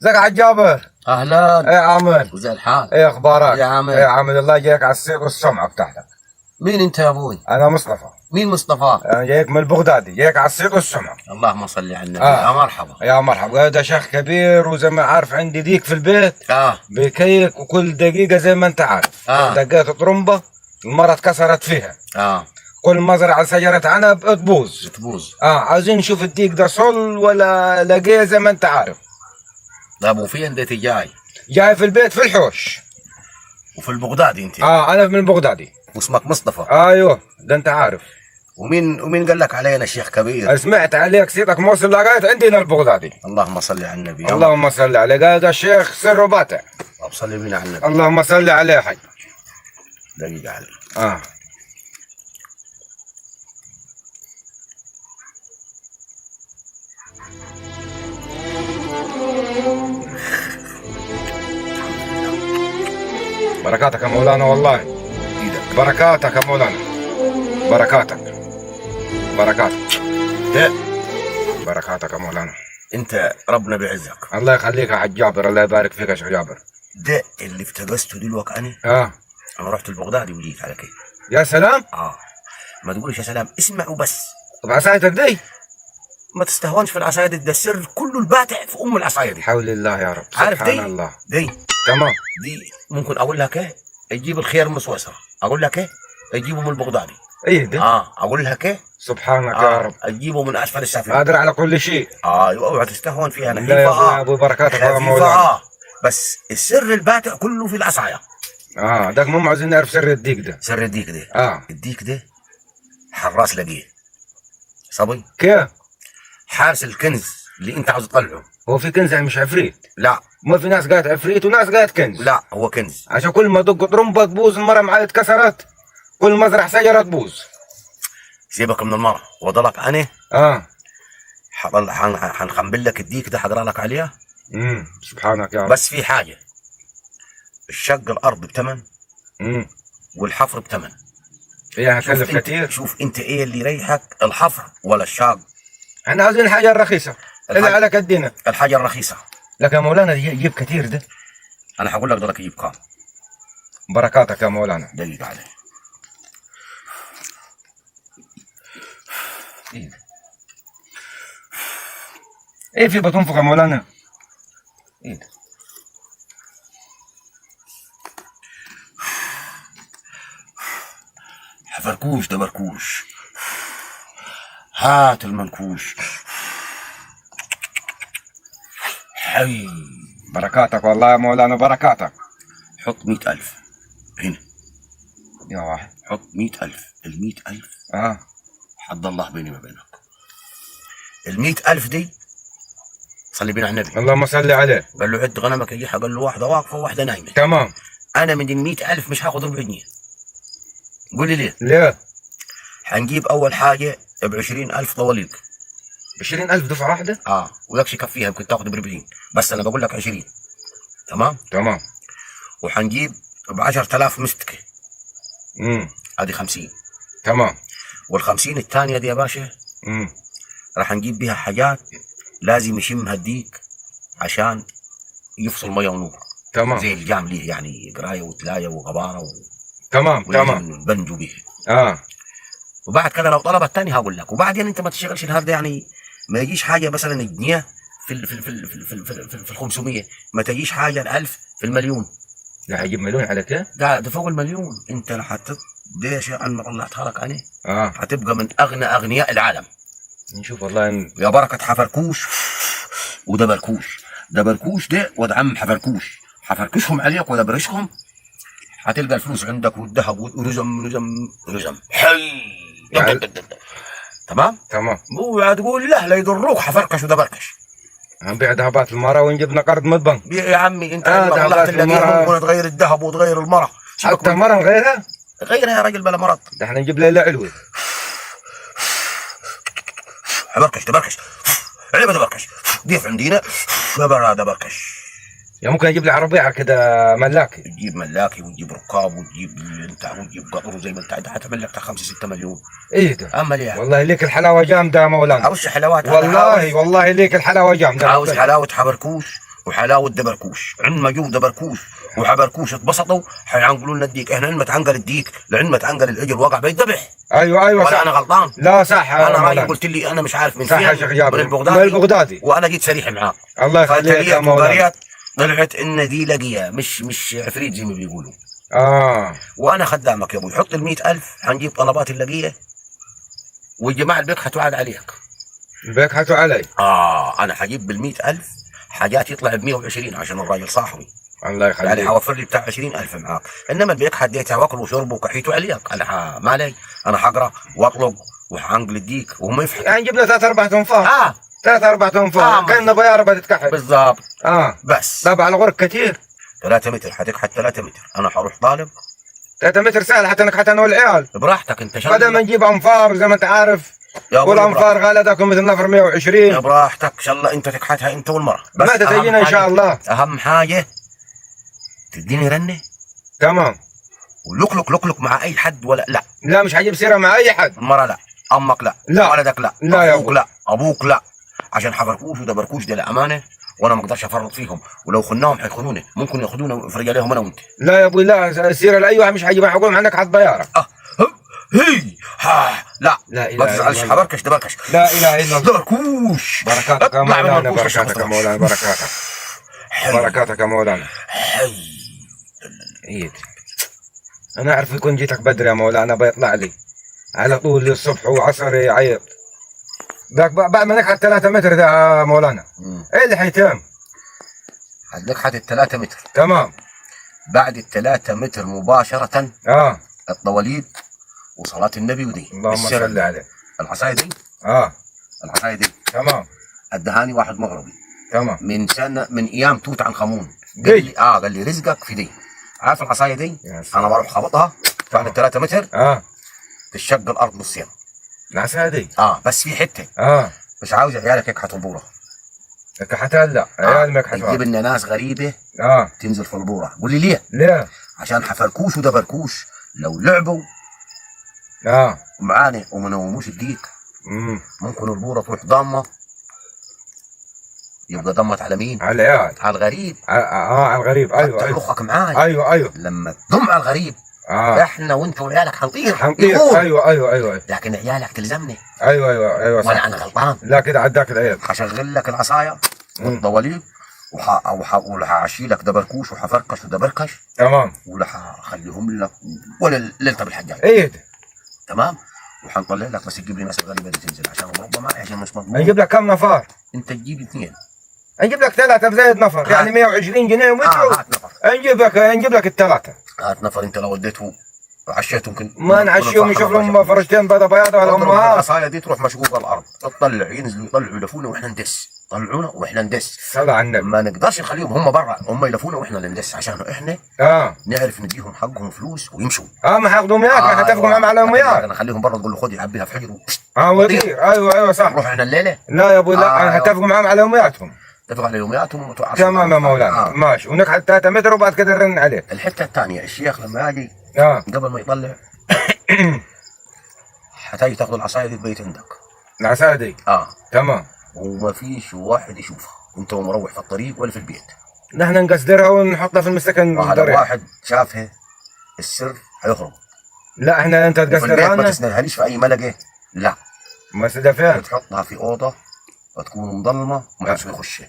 ازيك يا حاج جابر؟ اهلا. ايه يا عامل؟ وزي الحال؟ ايه اخبارك؟ يا عامل. ايه يا عامل، الله جايك على السيق والسمعة بتاعتك. مين انت يا ابوي؟ انا مصطفى. مين مصطفى؟ انا جايك من البغدادي، جايك على السيق والسمعة. اللهم صل على النبي. آه. يا مرحبا. يا مرحبا، ده شيخ كبير وزي ما عارف عندي ديك في البيت. بيكيك وكل دقيقة زي ما انت عارف. دقيت طرمبه المرة اتكسرت فيها. كل مزرعة شجرة عنب تبوظ. تبوظ. عاوزين نشوف الديك ده صل ولا لقيه زي ما انت عارف. طيب وفين ده جاي؟ جاي في البيت في الحوش. وفي البغدادي انت؟ انا من البغدادي. واسمك مصطفى؟ ايوه ده انت عارف. ومين قال لك علينا شيخ كبير؟ سمعت عليك سيرتك موصل لغاية عندنا البغدادي. اللهم صل على النبي. اللهم صل عليه. قال ده الشيخ سره باتع. طب صلي بينا على النبي. اللهم صل عليه يا حي. دقيقة علي. بركاتك يا مولانا والله. ايدك. بركاتك يا مولانا. بركاتك. بركاتك. ده بركاتك يا مولانا. انت ربنا بيعزك. الله يخليك يا حاج جابر، الله يبارك فيك يا شيخ جابر. ده اللي افتقسته دلوقتي انا. انا رحت البغدادي وجيت على كده. يا سلام. ما تقولش يا سلام، اسمع وبس. طب عصايتك دي؟ ما تستهونش في العصاية دي، ده السر كله الباتع في ام العصاية دي. حول الله يا رب. عارف سبحان دي؟ الله. دي. تمام. دي ممكن اقول لك ايه؟ تجيب الخير من سويسرا، اقول لك ايه؟ تجيبه من البغدادي. ايه ده؟ اقول لك ايه؟ سبحانك يا رب. تجيبه من اسفل السافلين. قادر على كل شيء. ايوه اوعى تستهون فيها. لا يا ابو بركاتك يا مولانا. بس السر الباتع كله في العصاية. ده المهم عاوزين نعرف سر الديك ده. سر الديك ده. الديك ده حراس لقيه. صبي؟ كيف؟ حارس الكنز اللي انت عاوز تطلعه. هو في كنز يعني مش عفريت؟ لا. ما في ناس قالت عفريت وناس قالت كنز. لا هو كنز. عشان كل ما دق طرمبه تبوظ، المرة معايا اتكسرت، كل ما ازرع شجرة تبوظ. سيبك من المرة وضلك انا. حنخنبل لك الديك ده، حقرا لك عليها. سبحانك يا رب. بس في حاجة، الشق الارض بثمن. والحفر بثمن. ايه هكلف كتير. شوف انت ايه اللي يريحك، الحفر ولا الشاق؟ احنا عاوزين الحاجة الرخيصة اللي على قدنا. الحاجة الرخيصة. لك يا مولانا يجيب كتير ده. انا هقول لك دولك يجيب كام. بركاتك يا مولانا. دقيقة عليه. ايه في بتنفخ يا مولانا؟ ايه ده؟ حفركوش ده بركوش، هات المنكوش. حي. بركاتك والله يا مولانا، بركاتك. حط 100,000 هنا يا واحد. حط 100,000. 100,000 حد الله بيني وبينك. 100,000 دي صلي بينا على النبي. اللهم صل عليه. قال له عد غنمك يا جحا، قال له واحدة واقفة وواحدة نايمة. تمام. انا من 100,000 مش هاخذ ربع جنيه. قول لي ليه؟ ليه؟ حنجيب اول حاجة ب 20,000 طواليق. 20,000 دفعه واحدة؟ ويكش يكفيها، يمكن تاخذ ب40، بس انا بقول لك 20. تمام؟ تمام. وحنجيب ب 10,000 مستكه. ادي 50. تمام. وال50 الثانية دي يا باشا راح نجيب بيها حاجات لازم يشمها الديك عشان يفصل مية ونور. تمام. زي الجام ليه يعني، قرايه وتلايه وغباره تمام. تمام. نبنجوا بيها. وبعد كده لو طلبت ثاني هقول لك. وبعدين انت ما تشتغلش النهارده، يعني ما يجيش حاجة مثلا الجنيه في ال في ال في ال في ال في, ال في ال 500، ما تجيش حاجة ال1000 في المليون. لا هجيب مليون على كده؟ ده فوق المليون. انت لو حطيت ده شيء انا طلعتها لك انا. هتبقى من اغنى اغنياء العالم. نشوف والله. يا بركة حفركوش وده بركوش، ده بركوش ده وده عم حفركوش، حفركشهم عليك وده برشهم، هتلقى الفلوس عندك والذهب ورزم رزم رزم. حي. يعني تمام؟ تمام. اوعى تقول لا يضروك حفركش وده بركش. هنبيع ذهبات المرة ونجيب لنا قرض من البنك. بيع يا عمي انت. طلعت اللي ممكن تغير الذهب وتغير المرة. حتى المرة نغيرها؟ غيرها يا راجل بلا مرض. ده احنا نجيب ليلى علوي. حبركش دبركش علبة دبركش ضيف عندنا يا دبركش. يا ممكن اجيب لي عربية كده ملاكي. تجيب ملاكي وتجيب ركاب وتجيب انت وتجيب قطر وزي ما انت حتعمل لك بتاع 5 6 مليون. ايه ده؟ اما ليه؟ والله ليك الحلاوة جامدة يا مولانا. عاوز حلاوات. والله والله ليك الحلاوة جامدة. عاوز حلاوة حبركوش وحلاوة دبركوش. عندما جو دبركوش وحبركوش اتبسطوا حيعنقلوا لنا الديك. احنا عندما تعنقل الديك لعندما تعنقل العجل وقع بيتذبح. ايوه ايوه ولا صح. انا غلطان؟ لا صح يا انا رايي مولانا. قلت لي انا مش عارف من صح فين، يا شيخ جابر. من البغدادي. من البغدادي. وانا جيت سريح معاك. الله يخليك يا فتليت مولانا. وقريت طلعت ان دي لقيه مش عفريت زي ما بيقولوا. اه وانا خدامك يا ابوي، حط ال 100,000 حنجيب طلبات اللقيه والجماعة البيك حتعاد عليك. البيك حتوا علي. انا حجيب بال 100,000 حاجات يطلع ب 120 عشان الراجل صاحبي. الله يعني يخليك. حوفر لي بتاع 20,000 معاك، انما البيك حديتها واكل وشرب وكحيته عليك. انا ما علي، انا حقرا واطلق وحانقل الديك وهم يفحطوا. يعني جبنا ثلاث اربع تنفار. ثلاث اربع تنفار. كان بيارة بتتكحل. بالضبط. بس طبعا الغرق كثير. 3 متر حتكحت 3 متر، انا حروح طالب 3 متر سهل حتى نكحت انا والعيال. براحتك انت شغل. بدل ما نجيب انفار زي ما انت عارف، والانفار غالية تاكل مثل نفر 120. براحتك ان شاء الله انت تكحتها انت والمرة. ما تتجينا ان شاء الله. اهم حاجة تديني رنه. تمام. ولقلق لقلق مع اي حد ولا لا؟ لا مش حجيب سيره مع اي حد. المرة لا، امك لا، لا، ولدك لا، لا يا ابوك لا، ابوك لا، عشان حفركوش ودبركوش ده الامانة، وانا ما اقدرش افرط فيهم، ولو خناهم حيخونوني، ممكن ياخذونا ويفرج عليهم انا وانت. لا يا ابوي لا، سيره لاي واحد مش حجيب، حقول عندك حد بياره. هي ها لا لا ما تزعلش، حبركش دبركش. لا اله الا الله. دبركوش. بركاتك يا مولانا، بركاتك يا مولانا، بركاتك. بركاتك يا مولانا. حي. عيد. انا اعرف يكون جيتك بدري يا مولانا بيطلع لي على طول الصبح وعصر يعيط. ذاك بعد ما نكحت 3 متر ده يا مولانا. ايه اللي حيتم؟ نكحت 3 متر. تمام. بعد 3 متر مباشرة الطواليد وصلاة النبي ودي. اللهم صل عليه. العصاية دي. العصاية دي. تمام. ادهاني واحد مغربي. تمام. من سنة، من ايام توت عنخ امون. قال لي قال لي رزقك في دي. عارف العصاية دي؟ انا بروح خبطها بعد 3 متر. تشق الارض نصين. العصاية دي؟ بس في حتة. مش عاوز عيالك يكحتوا البورة. يكحتها لا، عيال ما يكحتوها. تجيب لنا ناس غريبة. تنزل في البورة. قول لي ليه؟ ليه؟ عشان حفركوش ودبركوش لو لعبوا معانا وما نوموش الديك. ممكن البوره تروح ضامه، يبقى ضمت على مين؟ على العيال. على الغريب. على الغريب. ايوه ايوه. مخك معاي. ايوه ايوه. لما تضم على الغريب احنا وانت وعيالك حنطير. حنطير. ايوه ايوه ايوه. لكن عيالك تلزمني. ايوه ايوه ايوه صح. ولا انا غلطان؟ لا كده عداك العيب. هشغل لك العصاية والطواليب وحاشيلك دبركوش وحفركش ودبركش. تمام. ولا حخليهم لك ولا ليلة بالحجاج. ايه تمام. وحنطلع لك، بس تجيب لي ناس غريبة اللي تنزل عشان ربما عشان مش مضمون. نجيب لك كم نفر؟ انت تجيب 2. نجيب لك 3 بزايد نفر، يعني 120 جنيه ومتر. هات نفر. نجيب لك الثلاثة. هات نفر، انت لو وديته عشيتهم يمكن ما نعشيهم، يشوف لهم فرشتين بيضة بياضه ولا امهات. العصاية دي تروح مشقوقه الارض، تطلع ينزلوا يطلعوا يلفونا واحنا ندس، طلعونا واحنا ندس. صلى على النبي. ما نقدرش نخليهم هم برا، هم يلفونا واحنا اللي ندس، عشان احنا نعرف نديهم حقهم فلوس ويمشوا. ما حياخذوا اياك، ما حيتفقوا معهم على اياك. انا اخليهم برا، تقول له خذ يعبيها في حجره ويطير. ايوه ايوه صح. نروح احنا الليلة؟ لا يا ابوي لا، انا حتفقوا معهم على يومياتهم. اتفق على يومياتهم. تمام يا مولانا. ماشي. ونكحت 3 متر وبعد كده نرن عليه. الحتة الثانية الشيخ لما يجي قبل ما يطلع حتاجي تاخذ العصاية دي تبيت عندك. العصاية دي؟ تمام. وما فيش واحد يشوفها وانت مروح في الطريق ولا في البيت. نحن نقصدرها ونحطها في المسكن. واحد شافها السر حيخرب. لا احنا انت تقصدرها ما تسندهاليش في اي ملقه. لا ما تسندها فين؟ تحطها في اوضة وتكون مظلمة وما حدش يخشها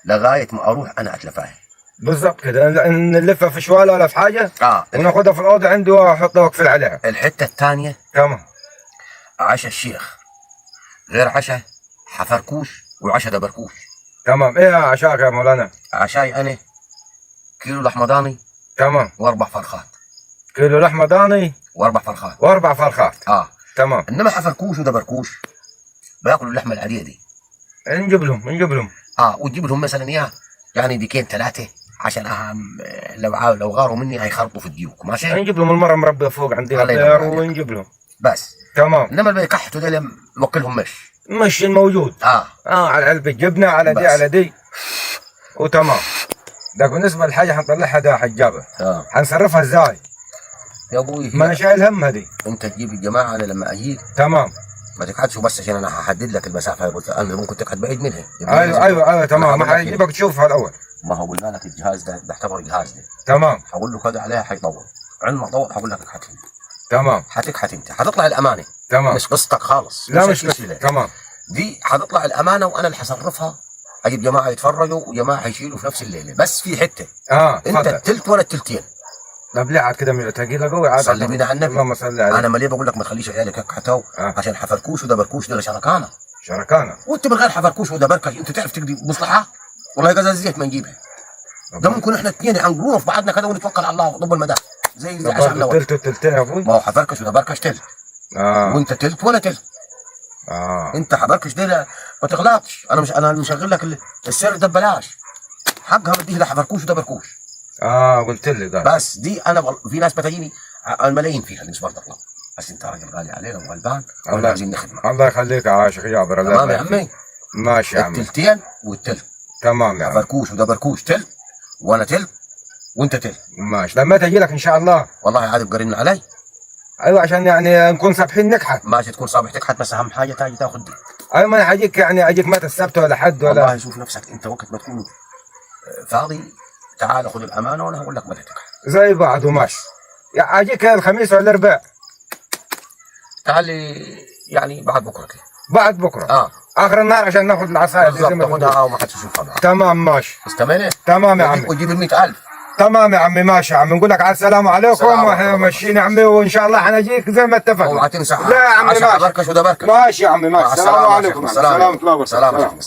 لغاية ما اروح انا اتلفاها. بالضبط كده، نلفها في شواله ولا في حاجة. وناخذها في الاوضة عندي واحطها واقفل عليها. الحتة الثانية تمام. عشا الشيخ غير عشا حفركوش وعشا دبركوش. تمام. ايه عشاك يا مولانا؟ عشاي انا كيلو لحمه ضاني. تمام. واربع فرخات. كيلو لحمه ضاني واربع فرخات. واربع فرخات. تمام. انما حفركوش ودبركوش بياكلوا اللحمة العادية دي. نجيب لهم نجيب لهم. وتجيب لهم مثلا اياه يعني ديكين 3 عشان اهم لو غاروا مني هيخرطوا في الديوك. ماشي. نجيب لهم المرة مربيه فوق عندنا طير ونجيب لهم بس. تمام. انما اللي بيكحتوا دول موكلهم مش الموجود. على علبة جبنه، على دي على دي وتمام. ده بالنسبة للحاجة حنطلعها ده حجابه. حنصرفها ازاي؟ يا ابوي ما انا شايل هم هذه. انت تجيب الجماعة، انا لما اجيك تمام ما تكحتش بس عشان انا هحدد لك المسافة. قلت انا ممكن تكحت بعيد منها. ايوه ايوه ايوه تمام، ما أنا هقول لك حيجيبك تشوفها الاول. ما هو قلنا لك الجهاز ده بيعتبر جهاز ده. تمام. هقول له كده عليها حيطول، عندما طول هقول لك اكحت هنا. تمام. حتكحت انت، حتطلع الامانة. تمام. مش قصتك خالص. لا مش السلسلة. تمام. دي حتطلع الامانة وانا اللي حصرفها. اجيب جماعة يتفرجوا وجماعه حيشيلوا في نفس الليلة، بس في حتة انت تفضل. التلت ولا التلتين. طب ليه عاد كده ثقيلة قوي عاد؟ صلي بينا على النبي. اللهم صل عليه. انا ما ليه بقول لك ما تخليش عيالك يكحتوا؟ عشان حفركوش وده بركوش ده شركانه. شركانه. وانت من غير حفركوش وده بركش انت تعرف تقضي مصلحة؟ والله قزاز زيت ما نجيبها. ده ممكن احنا اثنين عنقرونا في بعضنا كده ونتوكل على الله وطب المدى زي عشان لو تلت وتلتين يا ابوي. ما هو حفركش وده بركش تلت. وانت تلت ولا تلت. انت حفركش ده ما تغلطش. انا مش انا مشغل لك السر ده ببلاش. حقها بديه لحفركوش وده بركوش. قلت لي ده. بس دي انا في ناس بتجيني الملايين فيها مش برضه اطلع. بس انت راجل غالي علينا وغلبان واحنا عايزين نخدمك. الله يخليك يا عاشق جابر. الله تمام يا يخليك. عمي؟ ماشي يا عمي. التلتين والتلت. تمام يا عمي. فركوش وده بركوش تلت وانا تلت وانت تلت. ماشي. لما تجي لك ان شاء الله. والله عاد بقرن علي. ايوه عشان يعني نكون صابحين نكحت. ماشي تكون صابح تكحت، بس اهم حاجة تاجي تاخذ دي. ايوه ما انا حاجيك يعني اجيك متى السبت ولا حد ولا والله شوف نفسك انت وقت ما تكون فاضي تعال خذ الامانة وانا هقول لك متى تكحت. زي بعض. وماشي يعني اجيك الخميس ولا الاربعاء؟ تعال يعني بعد بكره كده. بعد بكره. اخر النهار عشان ناخذ العصاية بالضبط، تاخذها وما حدش يشوفها معك. تمام ماشي. استمنت؟ تمام يا عمي. وتجيب ال 100,000. تمام يا عمي ماشي يا عمي. نقول لك على السلامة عليكم واحنا ماشيين يا عمي، وان شاء الله حنجيك زي ما اتفقنا. اوعى تنسى. لا يا عمي ماشي. بركش وده بركش. ماشي يا عمي ماشي. السلام عليكم. السلام. سلام. سلام.